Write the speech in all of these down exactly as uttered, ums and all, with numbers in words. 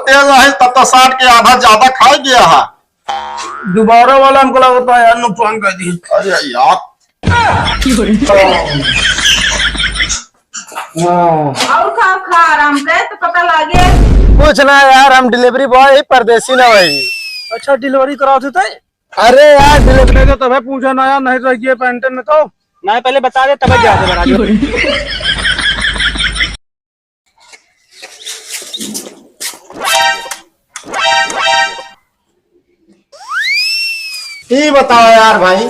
तेज है, तब तो साठ के आधा ज्यादा खा गया है। दोबारा वाला हमको लगता है यार, नुकसान कर दी। अरे यार। हाँ। और का खा आराम के तो पता लागे। कुछ ना यार, हम delivery boy ही, परदेसी ना भाई। अच्छा, delivery करावत है? अरे यार, delivery तो तबे पूछा ना यार, नहीं तो ये पैंटन में तो। नहीं, पहले बता दे, तबे जाके बना दे। ई बताओ यार भाई,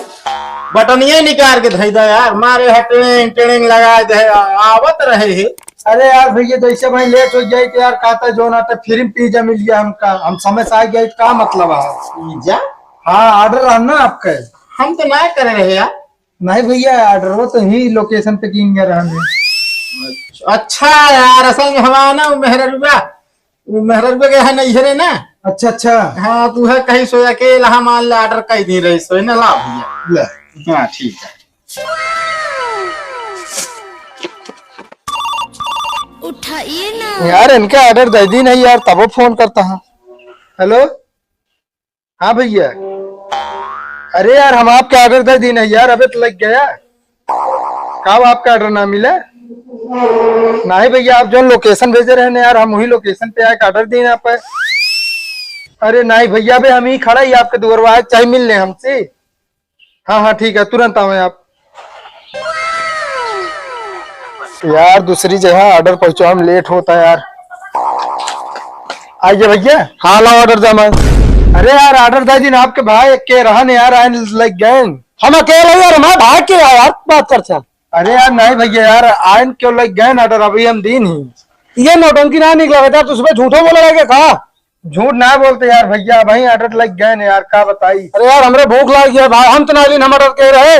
बटनिया निकाल के धई दो यार, मारे है टेड़ेंग टेड़ेंग लगा दे, आवत रहे है। अरे यार भैया, जैसे भाई लेट हो जाए तो यार, कहता जो ना तो फ्री में पिज्जा मिल गया हमका, हम समय से आ गए, का मतलब है? पिज्जा? हाँ, ऑर्डर रहा ना आपका। हम तो ना करे रहे यार। नहीं भैया, ऑर्डर वो तो ही लोकेशन पे किंग रहन है। अच्छा यार, असल में हमारा ना वो मेहररुआ, वो मेहररुआ के है ना, इहरे ना। अच्छा, अच्छा। हाँ, तू है कहीं सोया के लहा मान ले, ऑर्डर कहीं नहीं रही सोए ना, ला भैया। ले। हाँ, ठीक है। उठाइए ना। यार, इनके ऑर्डर दे दी नहीं यार, तब वो फोन करता है। हेलो, हाँ भैया, अरे यार, हम आपके ऑर्डर दे दीन है यार, अबे तो लग गया। का वो आपका ऑर्डर ना मिला? नहीं भैया, आप जो लोकेशन भेजे रहे ना यार, हम वही लोकेशन पे आके ऑर्डर दीन आप। अरे नहीं भैया, अबे हम ही खड़ा ही आपके दुआरवा, आज चाहे मिल ले हमसे। हाँ, हाँ, ठीक है, तुरंत आवे आप। यार, दूसरी जगह ऑर्डर पहुंचो, हम लेट होता यार। आइए भैया। हाँ, लाओ ऑर्डर दे मैं। अरे यार, ऑर्डर दे दिन आपके भाई के रहन यार, आइन लग गए। हम अकेले यार, हमारे भाई के यार बात करते हैं। अरे यार, नहीं भैया यार, आइन क्यों लग गए ऑर्डर, अभी हम दीन ही। ये नौटंकी ना निकला बेटा, तू सुबह झूठो बोला रहे का? झूठ ना बोलते यार भैया, भाई ऑर्डर लग गए न यार, का बताई। अरे यार, हमरे भूख लाग गया भाई, हम तो ना दिन हम ऑर्डर कह रहे।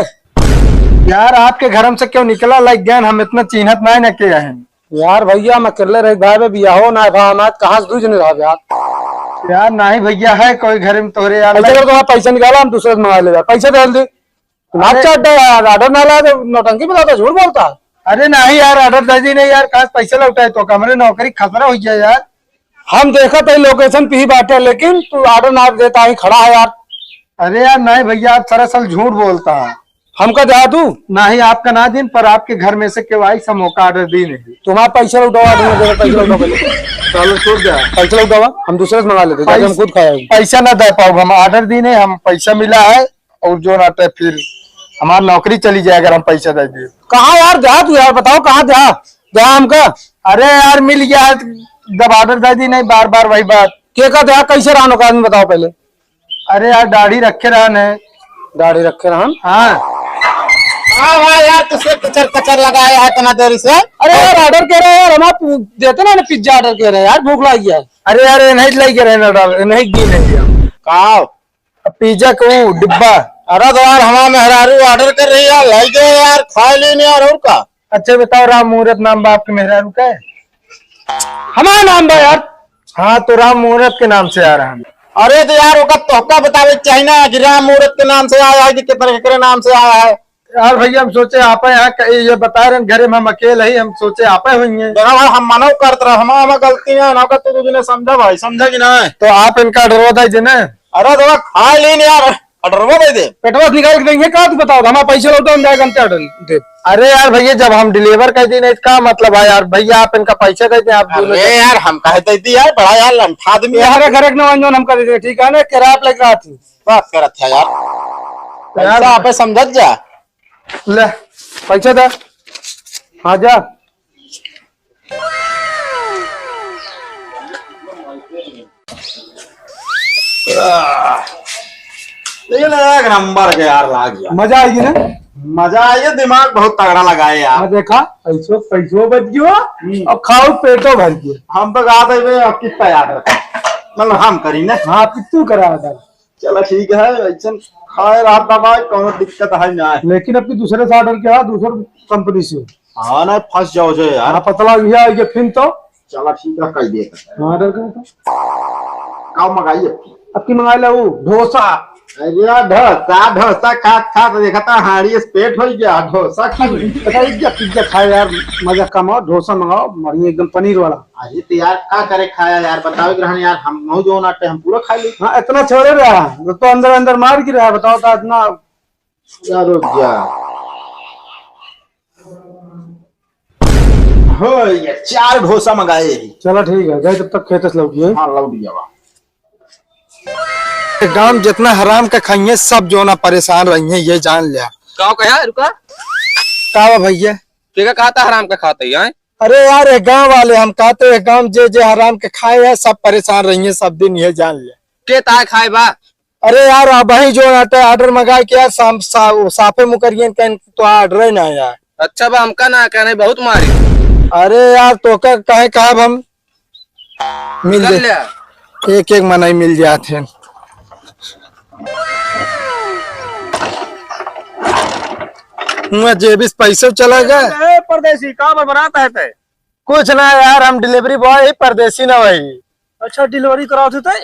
यार, आपके घर में से क्यों निकला लग गए, हम इतना चिन्हत ना न के हैं। यार भैया, हम अकेले रही भाई, बे बियाहो ना भाई, हम आज कहाँ से दू जने रह यार। यार नहीं भैया, है कोई घर में तोहरे यार? ऐसे कर, तुम्हारा पैसा निकाला, हम दूसरे से मंगा ले यार, पैसा दे जल्दी। नाक अरे चाट दे यार, ऑर्डर ना ला तो नौटंकी में ज्यादा झूठ बोलता है। अरे नहीं यार, ऑर्डर दे दी नहीं यार, कहाँ से पैसा लौटाए तो, हमरे नौकरी खतरा हो गया यार। हम देखत है लोकेशन पे ही बाटे, लेकिन तू ऑर्डर ना देता ही खड़ा है यार। अरे यार नहीं भैया, आप सरासर झूठ बोलता है। हमका दे तू। नहीं, आपका ना दिन पर आपके घर में से केहू आई समोका ऑर्डर दी नहीं। तुम्हारा पैसा लौटावा, तुम मेरे पैसा लौटावा पहले। चलो छोड़ दे। पैसा लौटावा, हम दूसरे से मंगा लेते, जाके हम पैस-, खुद खाए। पैसा ना दे पाओ, हम ऑर्डर दी नहीं, हम पैसा मिला है। और जो ना तो फिर हमार नौकरी चली जाए अगर हम पैसा दे दिए। कहाँ यार, जा तू यार, बताओ कहाँ जा, जा हमका। अरे यार, मिल गया है, जब ऑर्डर दे दी नहीं, बार बार वही बात। के का दे, कैसे रहन का आदमी, बताओ पहले। अरे यार, दाढ़ी रखे रहन है। दाढ़ी रखे रहन? हाँ। हाँ, हाँ यार, तुझसे कचर कचर लगाया है इतना देर से। अरे यार, ऑर्डर कह रहे हैं यार, हम आप देते ना, ना पिज्जा ऑर्डर कह रहे हैं यार, भूख लग गया है। अरे यार, ये नहीं लेके रहना, नहीं दी नहीं हम। का? अब पिज्जा को डिब्बा। अरे तो यार, हमार मेहरारू ऑर्डर कर रही है, लाई गए यार, खा लेने यार, और का? अच्छा बताओ, राम मुहूर्त नाम बा आपके मेहरारू का है? हमारा नाम बा यार। हाँ, तो राम मुहूर्त के नाम से आ रहा है। अरे तो यार, ओका तोहका बतावे के चाही ना कि राम मुहूर्त के नाम से आया है कि कितना केकरे नाम से आया है। यार भैया, हम सोचे आप यहाँ क-, ये बता रहे हैं, घरे में हम अकेले ही, हम सोचे आप हुई हैं। देखा भाई, हम मनो करत रहे, हम, हम गलती ना, ना कर तू, तू ने समझा भाई, समझा कि ना? तो आप इनका ऑर्डर दे देना। अरे तो खा लेन यार, ऑर्डर दे दे। पेटवा से निकाल के देंगे का, तू बताओ, हमारा पैसा लौटा, हम जाएगा, हम क्या ऑर्डर दे। अरे यार भैया, जब हम डिलीवर कर दी नहीं, तो का मतलब है यार? भैया, आप इनका पैसा दे दें, आप दोनों अरे जन। यार, हम कहे दे दी यार, बड़ा यार लंठा आदमी यार, है। मेरे घर एक नौजवान हमका दे दे, ठीक है ना, किराया पे लेके रहा थी। बात करत है यार। यार पैसा आपे समझत जा। ले, पैसा दे। हाँ, जा। आह, लेकिन एक नंबर के यार लाग गया। मजा आएगी ना? मजा आएगी, दिमाग बहुत तगड़ा लगाए यार। हाँ, देखा, पैसो, पैसो बच गयो, हम्म। अब खाओ, पेटो भर गयो। हम तो कहा था, "बे, अब कितना याद रखा?" मतलब, हम करी ना। हाँ, कितू करा था। चला ठीक है, ऐसन खाए रहा दवाई, कौनो दिक्कत है ना। लेकिन अब की दूसरे से ऑर्डर किया, दूसर कंपनी से। हाँ ना, फंस जाओ जो यार। हाँ, पतला भी है, ये फिर तो। चला ठीक है, कह दिए। हाँ, ऑर्डर करो तो। का मंगाई अब की? अब की मंगाई ला वो। डोसा। अरे डोसा, डोसा खात खात देखा था, हाड़ी से पेट हो गया, डोसा खा ली। पता है क्या, पिज्जा खाए यार, मजा कमाओ, डोसा मंगाओ, बढ़िया एकदम पनीर वाला। अरे तो यार, का करे खाया यार, बताओ ग्रहण यार, हम नौ जो नाटे हम पूरा खा ली। हाँ, इतना छोड़े रहा, तो अंदर अंदर मार गिरा है, बताओ तो इतना। यार रुक जा। हो, ये चार डोसा मंगाए ही। चला ठीक है, गए तब तक खेत से लौटिए। हाँ, लौट गया बा। गांव जितना हराम का खाइए, सब जो ना परेशान रहिए, ये जान लिया। का कहा, रुका। का बा भैया? के का कहा था हराम का खाते ही, हैं? अरे यार, ये गांव वाले हम कहते हैं, गांव जे जे हराम के खाए हैं, सब परेशान रहिए, सब दिन, ये जान लिया। के ताय खाए बा? अरे यार, अबहीं जो आटे order मंगाए के यार, साम-, सा-, साफे मुकरियन कहेन तो order ही ना आया। अच्छा बा, हमका ना कहने बहुत मारी। अरे यार, तोका कहे कहब हम? मिल कर जा। लिया। एक एक मनई मिल जात हैं। हुआ जेबिस पैसे चला गए। ए, परदेसी, का बरबरात है ते? कुछ ना यार, हम delivery boy ही, परदेसी ना वही। अच्छा, delivery करावत थे?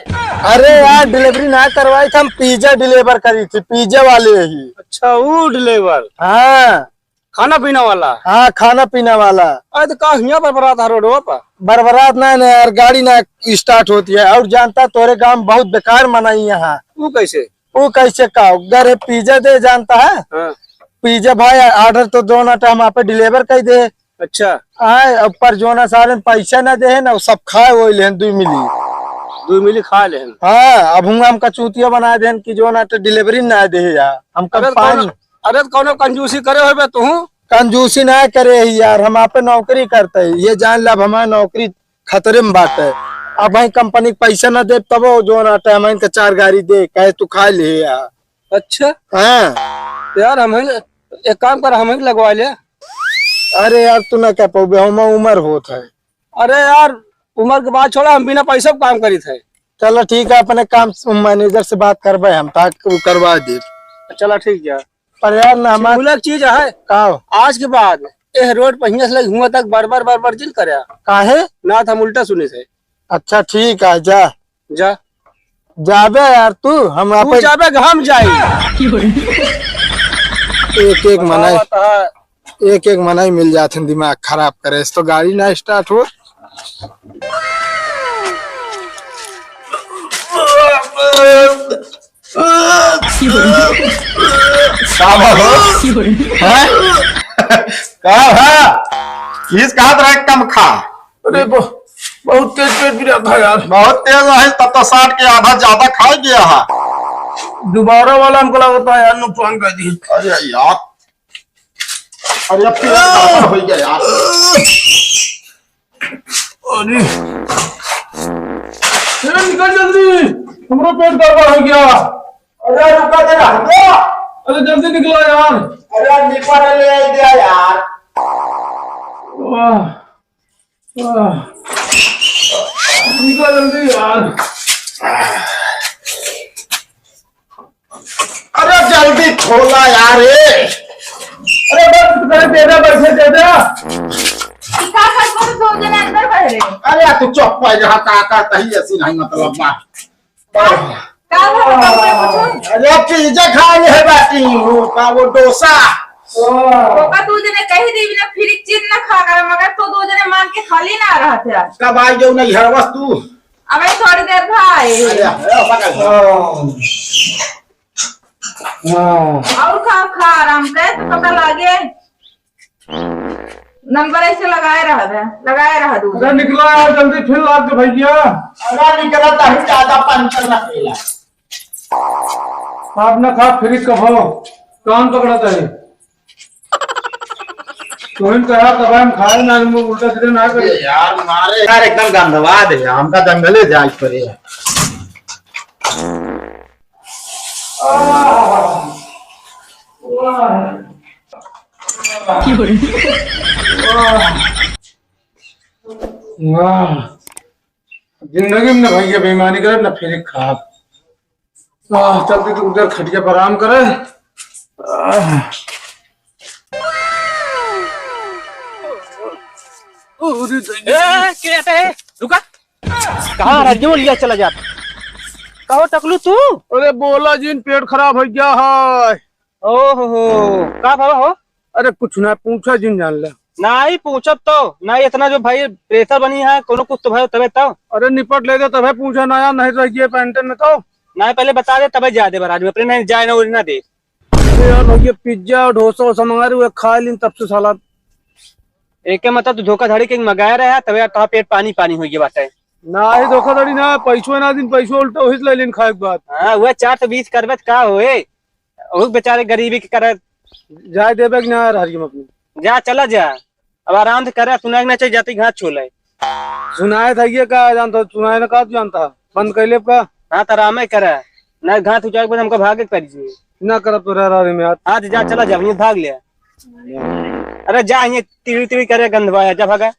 अरे यार, delivery ना करवाई थी, हम pizza deliver करी थी, pizza वाले ही। अच्छा, वो deliver। हाँ। खाना पीना वाला? हाँ, खाना पीना वाला। अरे, तो का हियाँ बरबरात है रोडवा पर? बरबरात ना, ना यार, गाड़ी ना start होती है। और जानता, तोरे गांव बहुत बेकार मनई यहाँ। वो कैसे? वो कैसे का? अगर pizza दे, जानता है? हाँ। Pizza भाई, order तो दो ना, तो हम आप deliver कर दे। अच्छा। आए, अब पर जो ना सारे पैसा ना दे है ना, वो सब खाए वो लेहन, दुई मिली। दुई मिली खा लेहन। हाँ, अब हुआ हमका चूतिया बना देहन कि जो ना तो delivery ना दे है यार, हमका अरे पानी। कौनो, अरे कौनो कंजूसी करे होबे तू? कंजूसी ना करे ही यार, हम आपे नौकरी करते ही, ये जान ला, अब हमारी नौकरी खतरे में बाटे। अब भाई company के पैसा ना दे, तब वो जो ना तो हम इनका चार गाड़ी दे, कहे तू खा ले यार। अच्छा। हाँ। यार, हम एक काम कर, हम लगवा ले। अरे यार, तू ना कह पाओगे, हम उम्र होत है। अरे यार, उम्र के बात छोड़ा, हम बिना पैसा के काम करी थे। चलो ठीक है, अपने काम से, manager से बात करबे हम, ताकि वो करवा दे। चला ठीक है। पर यार ना, हमार मुल्क चीज है। का हो? आज के बाद एह रोड पर हियां से लग हुआ तक बार बार बार बार जिन करे। काहे? ना तो हम उल्टा सुने थे। अच्छा ठीक है, जा। जा। जाबे यार तू, हम तू आपे जाबे कि हम जाई? एक एक मनई, बतावत है। एक एक मनई मिल जात हैं दिमाग खराब करे, इस तो गाड़ी ना start हो। का बा हो? हैं? का बा? किस कहा तरह कम खा? अरे ब-, बहुत तेज पेट पिरात है यार। बहुत तेज है, तब तो साठ के आधा ज्यादा खा गया है। दोबारा वाला हमको लगता है यार, नुकसान कर दी। अरे यार, अरे अब पेट गड़बड़ हो गया यार। अरे, अरे निकल जल्दी, हमरो पेट गड़बड़ हो गया। अरे रुका दे, रह दो। अरे जल्दी निकलो यार। अरे निकल ले गया यार। वाह। आह, निकल जल्दी यार। अरे जल्दी खोला यार, ए। अरे बस, अरे दे दे, बैठे दे दे। का कर, कर दो जने अंदर बैठ रहे। अरे तू चुप है, जहाँ का का तही ऐसी नहीं मतलब बा। का, का भला बाबू ने पूछो? अरे पिज्जा खाए है बाटी, वो का वो डोसा। ओका दू जने कही दी ना, फिर एक चीज ना खा कर, मगर तो दू जने मान के खाली ना रहत है। कब आई जाऊ नहीं हर वस्तु? अबे थोड़ी देर भाई। अरे, अरे, पकड़। हाँ। और खा, खा आराम से, तो पता लागे। नंबर ऐसे लगाए रह दे, लगाए रह दू। अरे निकला यार, जल्दी फिर लाग दे भैया। अरे निकला, तभी ज्यादा पंचर ना पेला। आप ना खा, फिर कहो, कान पकड़ा था ये। तो इनका यार, तब हम खाए ना, मुंह उल्टा सीधा ना करे। अरे यार, मारे यार, एकदम गंधवा दे, हमका जंगले जाए पड़े। वाह। जिंदगी में ना भैया बेईमानी करे, ना फिर खाब। आह, चल तू उधर खटिया पर आराम करे। आह। ए, के हटे? रुका। कहाँ रज्जो लिया चला जात? कहो टकलू तू? अरे बोला जिन, पेट खराब होइ गया है। ओहो हो, का भवा हो? अरे कुछ ना, पूछा जिन जान ले। नाहीं पूछब तो, नाहीं इतना जो भाई pressure बनी है, कोनो कुछ तो भाई तबे तो। अरे निपट ले दे तबे पूछा ना यार, नहीं रह गए पैंटन में तो। नाहीं पहले बता दे तबे जा दे बराज में, अपने नहीं जाए ना, उड़े ना दे। अरे यार भैया, पिज्जा और डोसा वोसा मंगा रहे, वो खा लीन तब से साला। एके मतलब तू धोखाधड़ी के मंगाया रहा, तबे यार तोहार पेट पानी पानी होइ गया बाटे। नाहीं धोखाधड़ी ना, पैसो ना दिन, पैसो उल्टा वही से ले लेन खाए के बाद। हाँ, वह चार सौ बीस करबे त का होए? ओहू बेचारे गरीबी के करे। जाए देबे कि ना यार हरियम अपनी? जा, चला जा। अब आराम से करे, सुनाए के ना चाहिए, जाती घात छोले। सुनाए था ये का जानता, सुनाए ना का तू जानता? बंद कर ले का? हाँ, तो आराम ही करे। ना घात उचाए के बाद हमको भागे के पड़ जाए। ना करब तो रह रहा रे में यार। हाँ, तो जा, चला जा, ये भाग ले। अरे जा, ये तिड़ी तिड़ी करे गंधवा है, जा भागा।